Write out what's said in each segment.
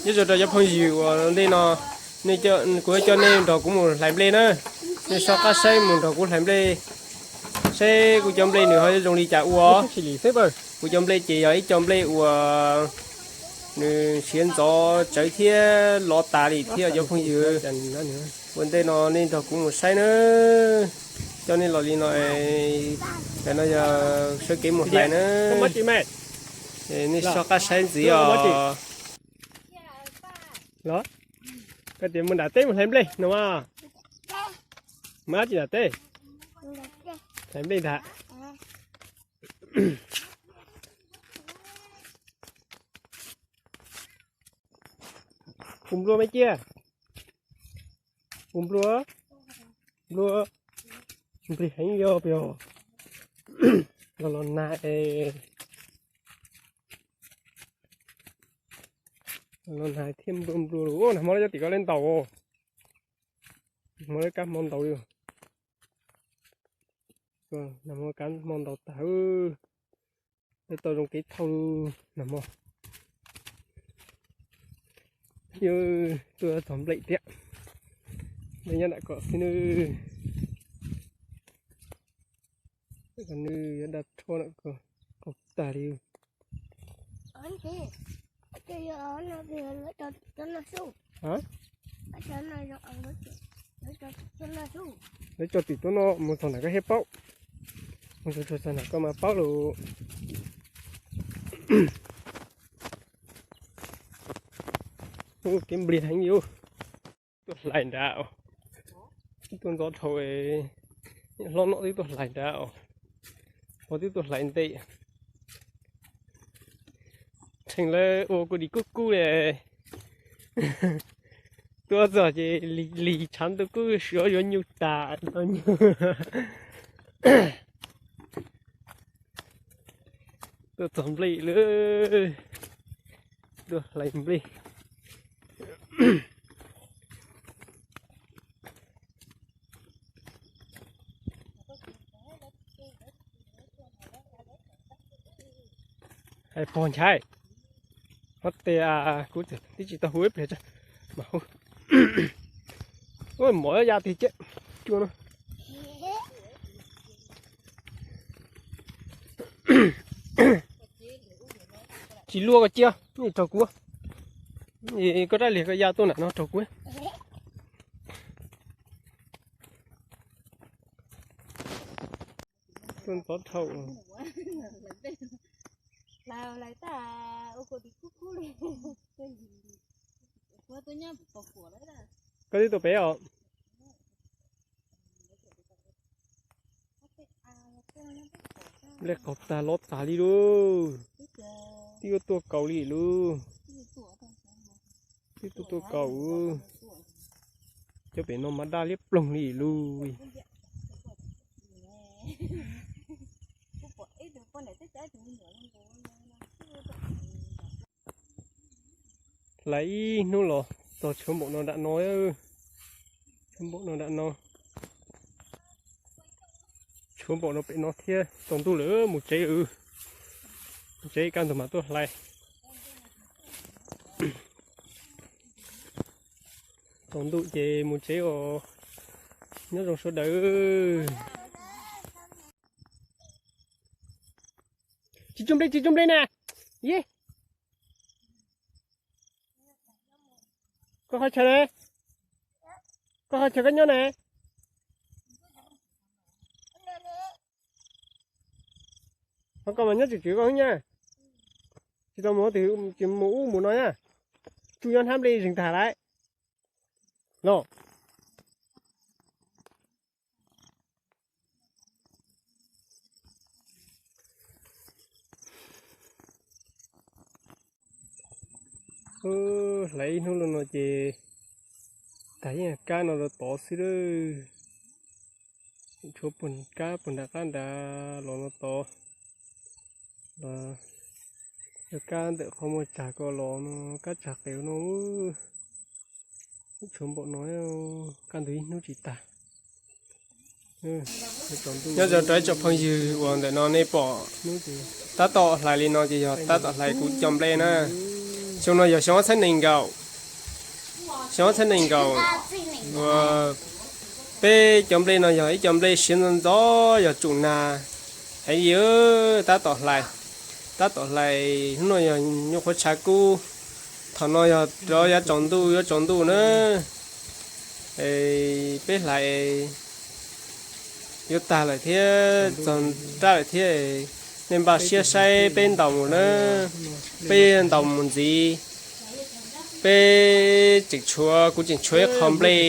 Nyob zoo rau cov phooj ywg uas ntej no, kuv coj nej nrog kuv mus hlais nplej na. Nej soj qab saib, mus nrog kuv hlais nplej, saib kuv cov nplej nws ho zoo li cas ua. Kuv cov nplej ces yog ib co nplej uas nws siav ntxov tsawv thiab lov tas li thiab cov phooj ywg. Ua ntej no nej nrog kuv mus saib na. Coj nej los li no, ntawm no yog sawv kev mus hlais na. Nej soj qab saib ntxiv os. Los, koj tias mus nram teb mus hlais nplej no mas. Mus dab tsi nram teb? Hlais nplej ntag. Puas nplua me cia? Puas nplua? Nplua. Nplij heev yog pes os. Los los nag es, los nag thiaj nplua nplua lawm. Nag hmo lawv cov tim ko lawv ntaus, nag hmo lawv kab hmo ntaus li. Nag hmo kab hmo ntaus tag, lawv tau zoo kev thauj nag hmo. Yog tuaj txog nplej tiag, nplej nyob nram ko xwb nawb. Nws yuav daj rhuab na, qaug tag li. Lawv tso tim tuaj no mus txog nram ko thiaj paub, mus txog txog nram ko mas paub lawm. Ua kev npliag heev li. Tuaj hlais nrad, twb tuaj ntxov dhau, hlob no twb tuaj hlais nrad os, pog twb tuaj hlais ntev. Tseem lawv ua kuv dim kub kub li. Tuaj txog ces lig tshav ntuj kub suav yuav nyuj tas. Tuaj txog nplej lawm, tuaj hlais nplej. Hais pog Nchaiv, ho tias kuv twb tsis tau hu ib pliag, mas hu. Mov ya tig ciaj cua no. Tsis luaj koj cia, rau kuv. Koj rab liag koj ya tuaj nram no rau kuv. Tuaj ntxov dhau. Koj twb tuaj pem os. Nplej qaug tag lov tas li lauj. Twb yuav tuaj kaus li lauj. Twb tuaj tuaj kaus. Cov pem no mas daj liab ploog li lauj. Hlais ib hnub los txog tshuav npaum no nram no, tshuav npaum no nram no, tshuav npaum no pem no thiab. Tsaus ntuj lawm mus tsev, mus tsev kaj ntug mas tuaj hlais. Tsaus ntuj ces mus tsev os. Nyob zoo sawv daws. Tsis tso nplej, tsis tso nplej na. Ye, koj qhov chaw ne, koj qhov chaw koj nyob ne. Ho koj mas nyob tsev tsev koj xwb na. Tsis tau mus, tsis mus ub mus no na. Tsuj nyob hnab nplej zeeg tag lawm los. Hlais ib hnub los no ces tag yeej kab no los tod xwb lawm. Tshuav puag kab puag nram qab nrad los no tod. Los yog kab ntawm qhov muaj tsag ko los no, kab tsag qev no. Tshuav npaum no, kaj ntug ib hnub tsis tag. Nyob zoo rau ib tsoom phooj ywg uas ntawm no nej pom tab tom hlais li no ces yog tab tom hlais kuv cov nplej na. Xyoo no yog xyoo ob txhiab nees nkaum, xyoo ob txhiab nees nkaum, peb cov nplej no yog ib cov nplej siav ntxov ntxov, yog tsum nag heev li. Tab tom hlais, tab tom hlais, hnub no yog nyuam qhuav tshav kub, thaum no yog rov yav tsaus ntuj, yuav tsaus ntuj na. Peb hlais yuav tag lawm thiab, txog nrab lawm thiab. Nej npaj siab saib peb ntaus mus na, peb ntaus mus ntxiv. Peb tseem tshuav, kuv tseem tshuav ib qho nplej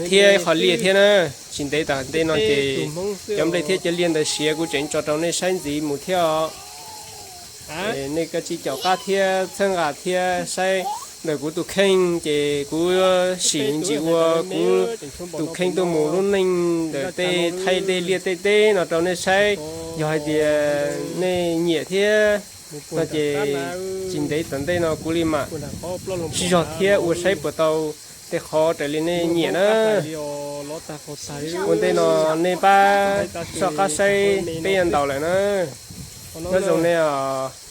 thiab ib qho liaj thiab na. Tsis ntev tom ntej no ces cov nplej thiab cov liaj ntawd siav, kuv tseem tso rau nej saib ntxiv mus thiab os. Nej kav tsij caum qab thiab txhawb nqa thiab saib ntawm kuv tus kheej, ces kuv sim ntsis ua kuv tus kheej tuaj mus lub neej ntawm tej thaij tej liaj tej teb no rau nej saib. Yog hais tias nej nyiam thiab no ces tsis ntev tom ntej no kuv li mam sib zog thiab ua saib puas tau tej qhov raws li nej nyiam na. Ua ntej no nej pab soj qab saib, peb yuav ntaus lawm na. Nyob zoo nej os.